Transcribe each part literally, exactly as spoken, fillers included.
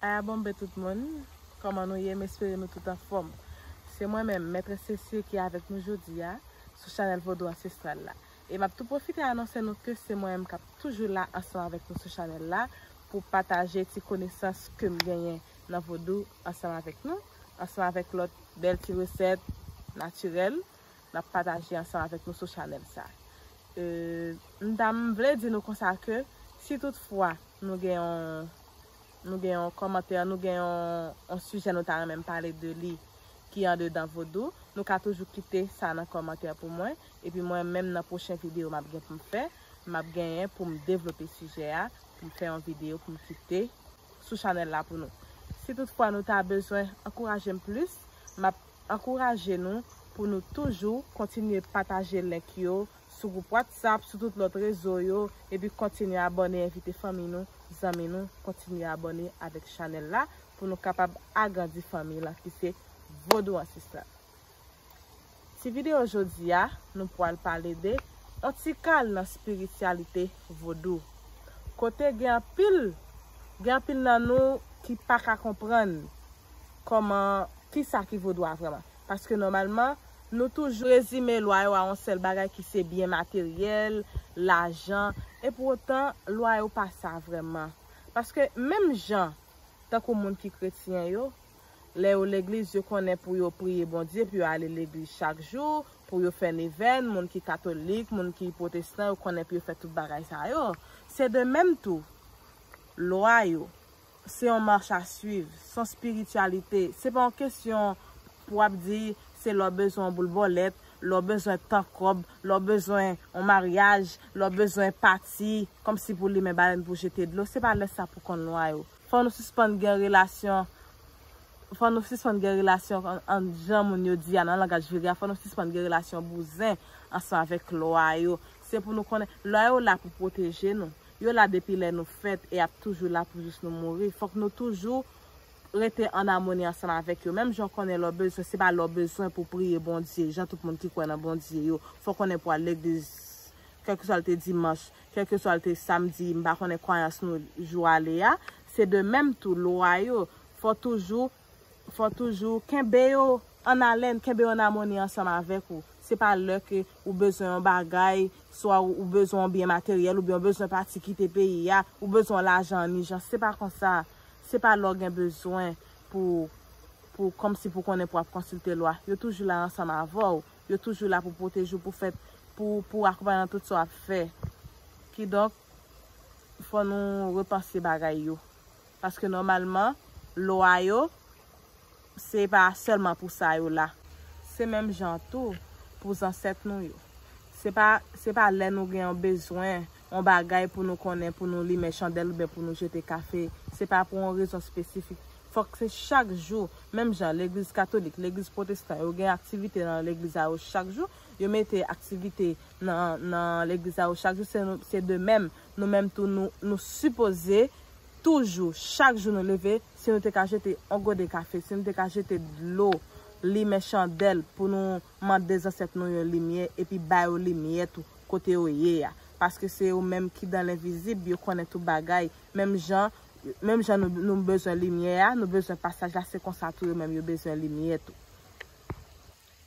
Aya bonbe tout moun, kòman nou ye? M espere nou tout anfòm. Se mwen menm, Mètrès Cécile ki avèk nou jodi a sou chanèl Vodou Ansestral la. E m ap tou pwofite anonse nou ke se mwen menm k ap toujou la ansanm avèk nou sou chanèl la pou pataje ti konesans ke m genyen nan vodou ansanm avèk nou, ansanm avèk lòt bèl ti resèt natirèl n ap pataje ansanm avèk nou sou chanèl sa. E, m ta m vle di nou konsa ke si toutfwa nou gen yon nou gen yon kòmantè, nou gen yon, yon sijè nou ta renmen m pale de li ki andedan vodou, nou ka toujou kite sa nan kòmantè pou mwen. Epi mwen menm nan pwochen videyo m ap gen pou m fè, m ap genyen pou m devlope sijè a, pou m fè yon videyo pou m kite sou chanèl la pou nou. Si toutfwa nou ta bezwen ankouraje m plis, m ap ankouraje nou pou nou toujou kontinye pataje link yo sou gwoup WhatsApp, sou tout lòt rezo yo, epi kontinye abòne, envite fanmi nou, zanmi nou, kontinye abòne avèk chanèl la pou nou kapab agrandi fanmi lan ki se Vodou Ansestral. Ti videyo jodi a, nou pral pale de yon ti kal nan espirityalite vodou. Kote gen anpil, gen anpil nan nou ki pa ka konprann kòman, kisa ki vodou a vrèman. Paske nòmalman, nou toujou rezime lwa yo a yon sèl bagay ki se byen materyèl, lajan, e pou otan, lwa yo pa sa vrèman. Paske menm jan, tankou moun ki kretyen yo, lè yo legliz, yo konnen pou yo priye Bondye, pou yo ale legliz chak jou, pou yo fè nevèn, moun ki katolik, moun ki pwotestan, yo konnen pou yo fè tout bagay sa yo. Se de menm tou, lwa yo, se yon mach a swiv, se yon espirityalite. Se pa yon kesyon pou w ap di se lè w bezwen yon boul bòlèt, lè w bezwen tan kòb, lè w bezwen yon maryaj, lè w bezwen pati, kòmsi pou limen balèn pou jete dlo. Se pa lè sa pou konn lwa yo. Fò nou sispann gen relasyon, fò nou sispann gen relasyon an, an jan moun yo di a nan langaj vire a, fò nou sispann gen relasyon bouzen ansanm avèk lwa yo. Se pou nou konnen, lwa yo la pou pwoteje nou. Yo la depi lè nou fèt e y ap toujou la pou jis nou mouri. Fòk nou toujou rete an amoni ansanm avèk yo. Menm jan w konnen lè w bezwen, se pa lè w bezwen pou w priye Bondye, jan tout moun ki kwè nan Bondye yo. Fò w konnen pou w al legliz, kèlkeswa l te dimanch, kèlkeswa l te samdi, m pa konnen kwayans nou jou ale a. Se de menm tou lwa yo. Fò toujou, fò toujou kenbe yo an alèn, kenbe yo an amoni ansanm avèk ou. Se pa lè ke ou bezwen yon bagay, swa ou, ou bezwen yon byen materyèl, oubyen ou bezwen pati kite peyi a, ou bezwen yon lajan an ijans. Se pa konsa. Se pa lè w gen bezwen pou, pou kòmsi pou konnen pou w ap konsilte lwa. Yo toujou la ansanm avè w. Yo toujou la pou pwoteje w, pou fè, pou, pou akonpanye w nan tout sa w ap fè. Kidonk, fò nou repanse bagay yo. Paske nòmalman, lwa yo, se pa sèlman pou sa yo la. Se menm jan tou pou zansèt nou yo. Se pa, se pa lè nou gen yon bezwen, yon bagay pou nou konnen, pou nou limen chandèl oubyen pou nou jete kafe. Se pa pou yon rezon espesifik. Fòk se chak jou, menm jan legliz katolik, legliz pwotestan, yo gen aktivite nan legliz a yo chak jou. Yo mete aktivite nan, nan legliz a yo chak jou. Se nou, se de menm, nou menm tou, nou, nou sipoze toujou, chak jou nou leve, si nou te ka jete yon gode kafe, si nou te ka jete dlo, limen chandèl pou nou mande zansèt nou yo limyè, epi ba yo limyè tou kote yo ye a. Paske se yo menm ki dan lenvizib, yo konnen tout bagay. Menm jan, menm jan nou, nou bezwen limyè a, nou bezwen pasaj la, se konsa tou yo menm yo bezwen limyè tou.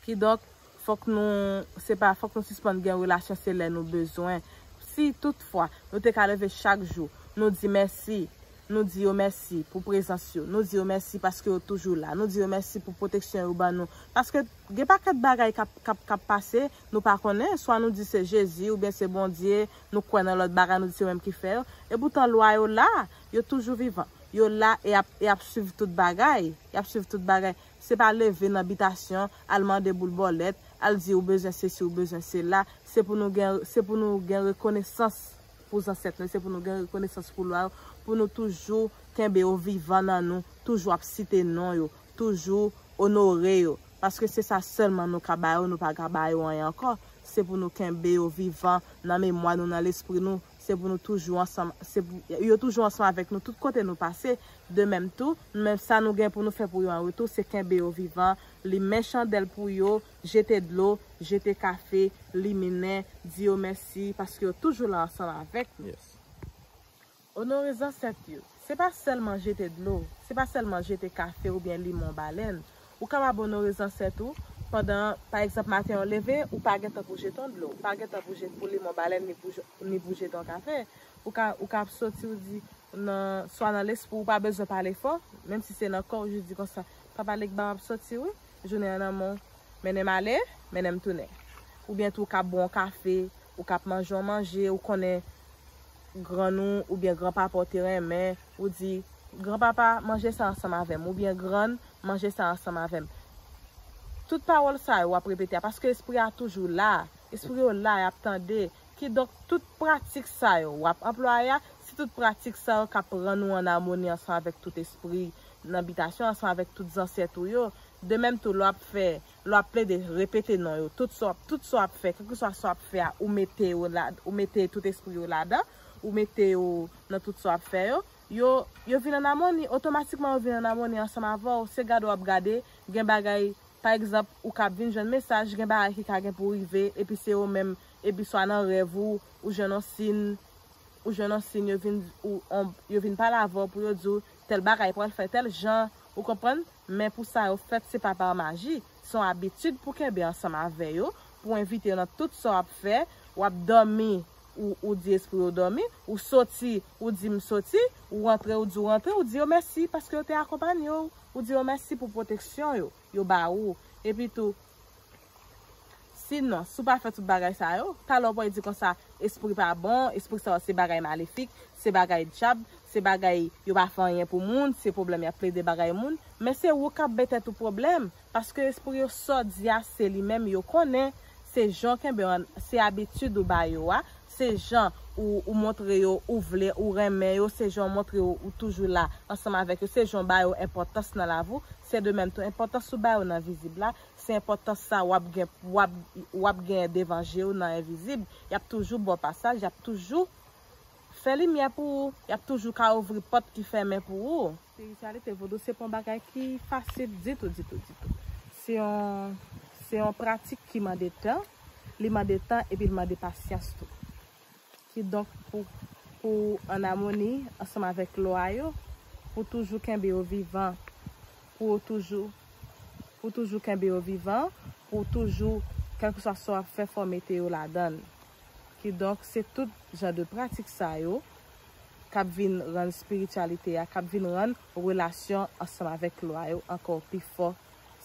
Kidonk, fòk nou, se pa, fòk nou sispann gen relasyon se lè nou bezwen. Si toutfwa nou te ka leve chak jou, nou di mèsi, nou di yo mèsi pou prezans yo, nou di yo mèsi paske yo toujou la, nou di yo mèsi pou pwoteksyon yo ban nou. Paske gen pakèt bagay k ap, k ap, k ap pase, nou pa konnen, swa nou di se Jezi oubyen se Bondye, nou kwè nan lòt bagay, nou di se yo menm ki fè yo. Epoutan lwa yo la, yo toujou vivan. Yo la e ap, e ap swiv tout bagay, y ap swiv tout bagay. Se pa leve nan bitasyon, al mande boul bòlèt, al di ou bezwen sesi, ou bezwen sela. Se pou nou gen, se pou nou gen rekonesans pou zansèt nou, se pou nou gen rekonesans pou lwa yo, pou nou toujou kenbe yo vivan nan nou, toujou ap site non yo, toujou onore yo. Paske se sa sèlman nou ka ba yo, nou pa ka ba yo anyen ankò. Se pou nou kenbe yo vivan nan memwa nou, nan lespri nou. Se pou nou toujou ansanm, se pou, yo toujou ansanm avèk nou tout kote nou pase. De menm tou, nou menm sa nou gen pou nou fè pou yo an retou, se kenbe yo vivan, limen chandèl pou yo, jete dlo, jete kafe, liminen, di yo mèsi, paske yo toujou la ansanm avèk nou. Yes. Onore zansèt yo. Se pa sèlman jete dlo, se pa sèlman jete kafe oubyen limon balèn. Ou kapab onore zansèt ou pandan, pa egzanp, maten an w leve, ou pa gentan pou jete yon dlo, ou pa gentan pou jete pou limon balèn ni pou, ni pou jete yon kafe. Ou ka, ou ka ap soti, ou di, nan, swa nan lespri, ou pa bezwen pale fò, menm si se nan kò, ou jis di konsa, "Papa Legba, m ap soti wi, jounen an nan men w, mennen m ale, mennen m tounen." Oubyen tou, ou ka ap bwè yon kafe, ou ka ap manje yon manje, ou konnen grann ou oubyen granpapa w te renmen, ou di, "Granpapa, manje sa ansanm avè m," oubyen, "Grann, manje sa ansanm avè m." Tout pawòl sa yo w ap repete a, paske espri a toujou la. Espri yo la, y ap tande. Kidonk, tout pratik sa yo w ap anplwaye a, se tout pratik sa yo k ap rann ou an amoni ansanm avèk tout espri nan bitasyon, ansanm avèk tout zansèt ou yo. De menm tou, lè w ap fè, lè w ap plede repete non yo, tout sa w ap, tout sa w ap fè, kèlkeswa sa w ap fè a, ou mete yo la, ou mete tout espri yo ladan, ou mete yo nan tout sa w ap fè yo, yo, yo vin an amoni, otomatikman yo vin an amoni ansanm avè w. Se gade w ap gade, gen bagay, pa egzanp, ou ka ap vin jwenn mesaj, gen bagay ki ka gen pou rive, epi se yo menm, epi swa nan rèv ou, ou jwenn yon siy, ou jwenn yon siy, yo vin, ou, on, yo vin pale avè w pou yo di w tèl bagay pral fè tèl jan, ou konprann? Men pou sa yo fèt, se pa pa maji, se yon abitid pou kenbe ansanm avè yo, pou envite yo nan tout sa w ap fè, w ap dòmi, ou, ou di espri yo dòmi, ou soti, ou di m soti, ou rantre, ou di w rantre, ou di yo mèsi paske yo te akonpanye w, ou di yo mèsi pou pwoteksyon yo, yo ba ou. Epi tou, sinon, si w pa fè tout bagay sa yo, talè w pral di konsa, espri pa bon, espri sa yo se bagay malefik, se bagay dyab, se bagay yo pa fè anyen pou moun, se pwoblèm y ap plede bagay moun, men se ou k ap bay tèt ou pwoblèm, paske espri yo sa w di a se li menm yo konnen, se jan w kenbe an, se abitid ou ba yo a, se jan ou, ou montre yo ou vle, ou renmen yo, se jan w montre yo ou toujou la ansanm avèk yo, se jan w ba yo enpòtans nan lavi w, se de menm tou enpòtans ou ba yo nan vizib la, se enpòtans sa w ap gen, w ap, w ap gen devan je w nan envizib. Y ap toujou ba w pasaj, y ap toujou fè limyè pou ou, y ap toujou ka ouvri pòt ki fèmen pou ou. Espirityalite vodou se pa yon bagay ki fasil ditou, ditou, ditou. Se yon, se yon pratik ki mande tan, li mande tan epi li mande pasyans tou. Kidonk, pou, pou w an amoni ansanm avèk lwa yo, pou w toujou kenbe yo vivan, pou w toujou, pou w toujou kenbe yo vivan, pou w toujou, kèlkeswa sa w ap fè, fò w mete yo ladan l. Kidonk, se tout jan de pratik sa yo k ap vin rann espirityalite a, k ap vin rann relasyon ansanm avèk lwa yo ankò pi fò.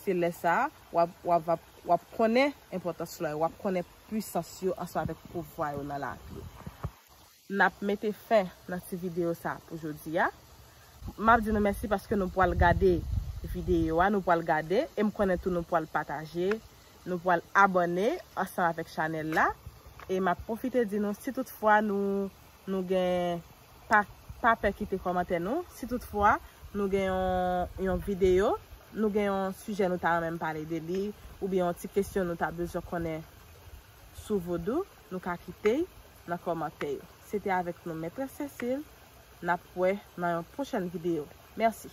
Se lè sa a, w ap, w ap, w ap, w ap konnen enpòtans lwa yo, w ap konnen pwisans yo ansanm avèk pouvwa yo nan lavi w. N ap mete fen nan ti videyo sa a pou jodi a. M ap di nou mèsi paske nou pral gade videyo a, nou pral gade, e m konnen tou nou pral pataje, nou pral abòne ansanm avèk chanèl la. E m ap pwofite di nou, si toutfwa nou, nou gen, pa, pa pè kite kòmantè nou. Si toutfwa nou gen yon, yon videyo, nou gen yon sijè nou ta renmen m pale de li, oubyen yon ti kesyon nou ta bezwen konnen sou vodou, nou ka kite l nan kòmantè yo. Se te avèk nou, Mètrès Cécile. N ap wè nan yon pwochèn videyo. Mèsi.